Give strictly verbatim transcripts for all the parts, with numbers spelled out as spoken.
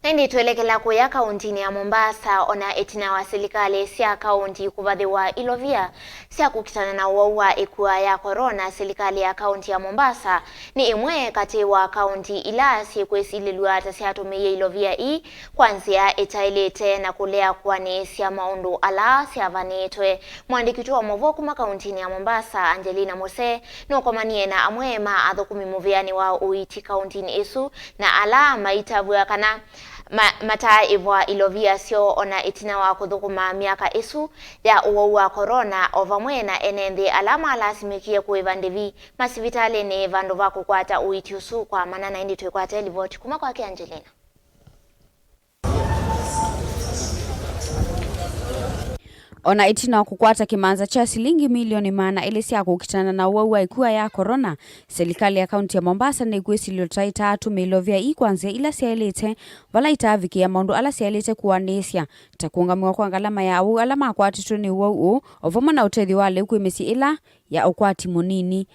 Ĩndĩ twelekela kũya kaũntĩnĩ ya Mombasa, ona ĩtina wa silikalĩ sya kaũntĩ kũvathĩwa ilovia sya kũkitana na ũwau wa ĩkua ya corona, silikalĩ ya kaũntĩ ya Mombasa nĩ ĩmwe katĩ wa kaũntĩ ila syĩkwĩsilĩlw'a ta syatũmĩie ilovia ii kwa nzĩa ĩtaĩlĩte na kũlea kũanĩĩsya maũndũ ala syavanĩtwe. Mũandĩki witũ wa maũvoo kuma kaũntĩnĩ ya Mombasa, Angelina Mose, nũkomanie na amwe ma athũkũmi mũvĩanĩ wa ũiiti kaũntĩnĩ ĩsu, na ala maitavw'a kana ma-, mataaĩvwa ilovia syoo ona ĩtina wa kũthũkũma myaka ĩsu ya ũwau wa corona, o vamwe na ene nthĩ ala malasimĩkie kũĩva ndĩvi masivitalĩnĩ vandũ va kũkwata ũiiti ũsu kwa manana. Ĩndĩ twĩkwate livoti kuma kwake Angelina. Ona ĩtina wa kũkwata kĩmanza kya silingi milioni maana elĩ sya kũkitana na ũwau wa ĩkua ya corona, silikalĩ ya kaũntĩ ya Mombasa nĩkwĩsilĩlw'a ta ĩtaatũmĩa ilovia ii kwa nzĩa ila syaĩlĩte, vala itaavikĩĩa maũndũ ala syaĩlĩte kũanĩĩsya, ta kũũngamĩwa kwa ngalama ya awau ala makwatĩtwe nĩ ũwau ũũ, o vamwe na ũtethyo wa lĩu kwĩ mĩsyĩ ĩla ya ũkwati mũnini.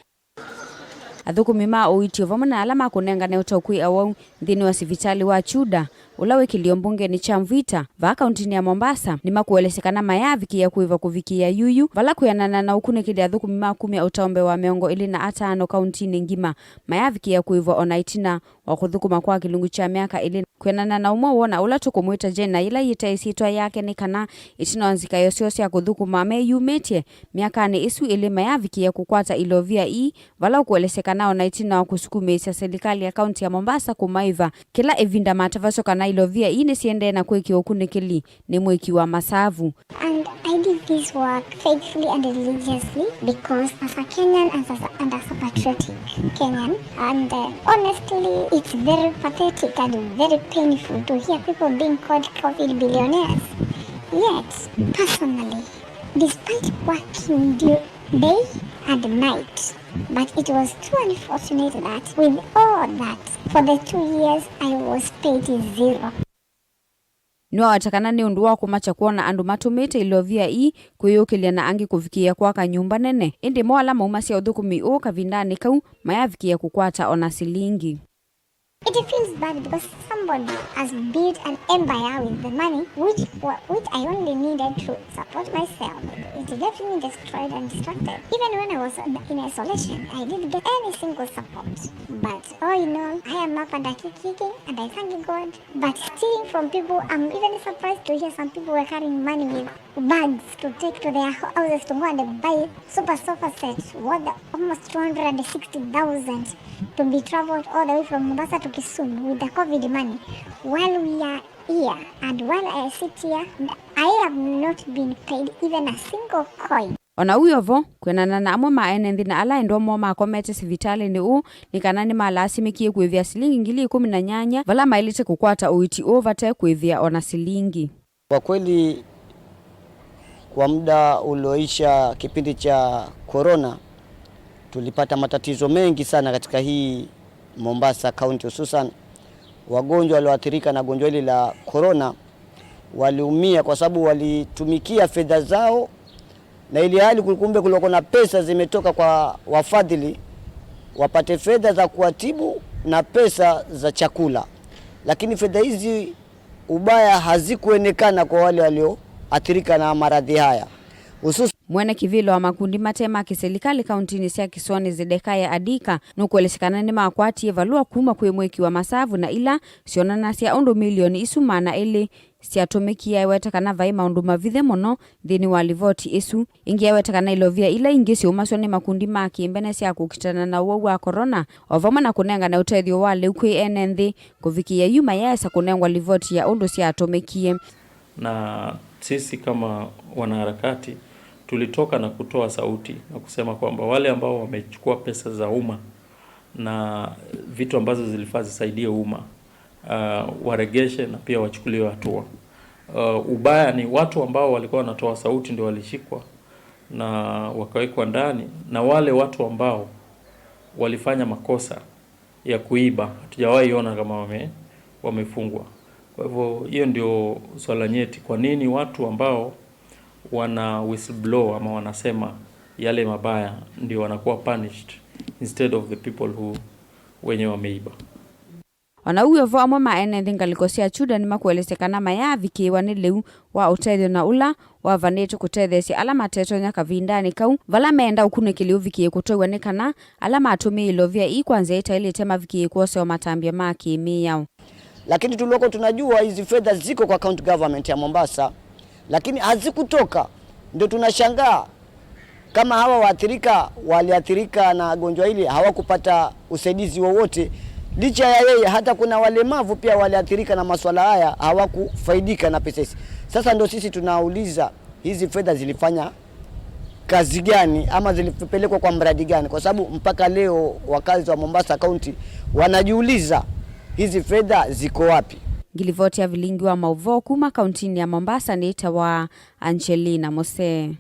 Athũkũmi ma ũiiti o vamwe na ala makũnengane ũtao kwĩ awau nthĩnĩ wa sivitalĩ wa Chuda, ũla wĩ kĩlio mbungenĩ kya Mvita, vaa kaũntĩnĩ ya Mombasa, nĩmakũelesya kana mayaavikĩĩa kũĩva kũvikĩĩa yuyu, vala kwĩanana na ũkunĩkĩli athũkũmi ma kumya ũtao mbee wa mĩongo ĩlĩ na atano kaũntĩnĩ ngima mayaavikĩĩa kũĩvwa ona ĩtina wa kũthũkũma kwa kĩlungu kya myaka ĩlĩ. Kwĩanana na ũmwe woo na ũla tũkũmwĩta Jane, na yĩla yĩtae ĩsyĩtwa yake, nĩ kana ĩtina wa nzikaĩo syoo sya kũthũkũma meyumĩtye myakanĩ ĩsu ĩlĩ, mayavikĩĩa kũkwata ilovia ii, vala ũkũelesya kana ona ĩtina wa kũsukumĩĩsya silikalĩ ya kaũntĩ ya Mombasa kũmaĩva kĩla ĩvinda matavasya kana ilovia ii nĩsiendee na kwĩkĩwa ũkunĩkĩli nĩ mwĩki wa masavu. And I did this work faithfully and religiously because as a Kenyan and as a, and as a patriotic Kenyan, and uh, honestly, it's very pathetic and very painful to hear people being called covid billionaires. Yet, personally, despite working du-, day and night, but it was too unfortunate that with all that, for the two years I was paid zero. Nĩwaweta kana nĩ ũndũ wa kũmakya kwona andũ matũmĩte ilovia ii kwĩyũkĩlya na angĩ kũvikĩĩa kwaka nyũmba nene, ĩndĩ mo ala maumasya ũthũkũmi ũũ kavindanĩ kau mayavikĩĩa kũkwata ona silingi. It feels bad because somebody has built an empire with the money which wa-, which I only needed to support myself. It left me destroyed and distracted. Even when I was in isolation, I didn't get any single support. But all in all, I am up and kicking, and I thank God. But stealing from people, I'm even surprised to hear some people were carrying money with bags to take to their ho-, houses to go and buy super sofa sets worth almost two hundred sixty thousand to be traveled all the way from Mombasa to Kisumu with the covid money. While we are here and while I sit here, I have not been paid even a single coin. Ona ũu wĩ o vo, kwĩanana na amwe ma ene nthĩ na ala endwa moo makomete sivitalĩnĩ ũũ, nĩ kana nĩmalasimĩkie kũĩvĩa silingi ngili ikũmi na nyanya vala maĩlĩte kũkwata ũiiti ũũ vate kũĩvĩa ona silingi. Kwa kweli, kwa muda ulioisha kipindi cha corona, tulipata matatizo mengi sana katika hii Mombasa County, hususan wagonjwa walioathirika na gonjwa hili la corona waliumia kwa sababu walitumikia fedha zao, na ili hali kumbe kulikuwa na pesa zimetoka kwa wafadhili wapate fedha za kuwatibu na pesa za chakula, lakini fedha hizi ubaya hazikuonekana kwa wale walioathirika na maradhi haya, hususan. Mwene kĩvĩla wa makundi mate ma kĩsilikalĩ kauntinĩ sya Kĩsũanĩ, Zedekaya Adika, nũkũelesya kana nĩmakwatie valũa kuma kwĩ mwĩki wa masavu na ila syonanasya ũndũ milioni isu maana elĩ syatũmĩkie. Eweta kana vai maũndũ mavithe mũno nthĩnĩ wa livoti ĩsu. Ĩngĩ eweta kana ilovia ila ingĩ syaumasw'a nĩ makundi ma kĩmbene sya kũkitana na ũwau wa corona, o vamwe na kũnengane ũtethyo wa lĩu kwĩ ene nthĩ, kũvikĩĩa yu mayaesa kũnengwa livoti ya ũndũ syatũmĩkie. Na sisi kama wanaharakati tulitoka na kutoa sauti na kusema kwamba wale ambao wamechukua pesa za umma na vitu ambazo zilifaa zisaidie umma, ah, waregeshe na pia wachukuliwe hatua. Ah, ubaya ni watu ambao walikuwa wanatoa sauti ndio walishikwa na wakawekwa ndani, na wale watu ambao walifanya makosa ya kuiba, hatujawahi ona kama wame-, wamefungwa. Kwa hivyo, hiyo ndio swala nyeti. Kwa nini watu ambao wana whistleblow ama wanasema yale mabaya ndio wanakuwa punished instead of the people who, wenye wameiba? O na ũu wĩ o vo, amwe ma ene nthĩ ngalĩko sya Chuda nĩmakũelesya kana mayaavikĩĩwa nĩ lĩu wa ũtethyo na ũla wavanĩtwe kũtetheesya ala matetonya kavindanĩ kau, vala meenda ũkunĩkĩli ũvikĩe kũtwew'a nĩ kana ala matũmĩie ilovia ii kwa nzĩa ĩtaĩlĩte mavikĩe kwosewa matambya ma kĩ-mĩao. Lakini tulikuwa tunajua hizi fedha ziko kwa county government ya Mombasa, lakini hazikutoka. Ndio tunashangaa kama hawa waathirika waliathirika na gonjwa hili hawakupata usaidizi wowote, licha ya yeye, hata kuna walemavu pia waliathirika na maswala haya, hawakufaidika na pesa hizi. Sasa ndo sisi tunauliza, hizi fedha zilifanya kazi gani ama zilipelekwa kwa mradi gani? Kwa sababu mpaka leo wakazi wa Mombasa County wanajiuliza, hizi fedha ziko wapi? Ngilivoti ya vilingi wa maũvoo kuma kauntinĩ ya Mombasa nĩtawa Angelina Mose.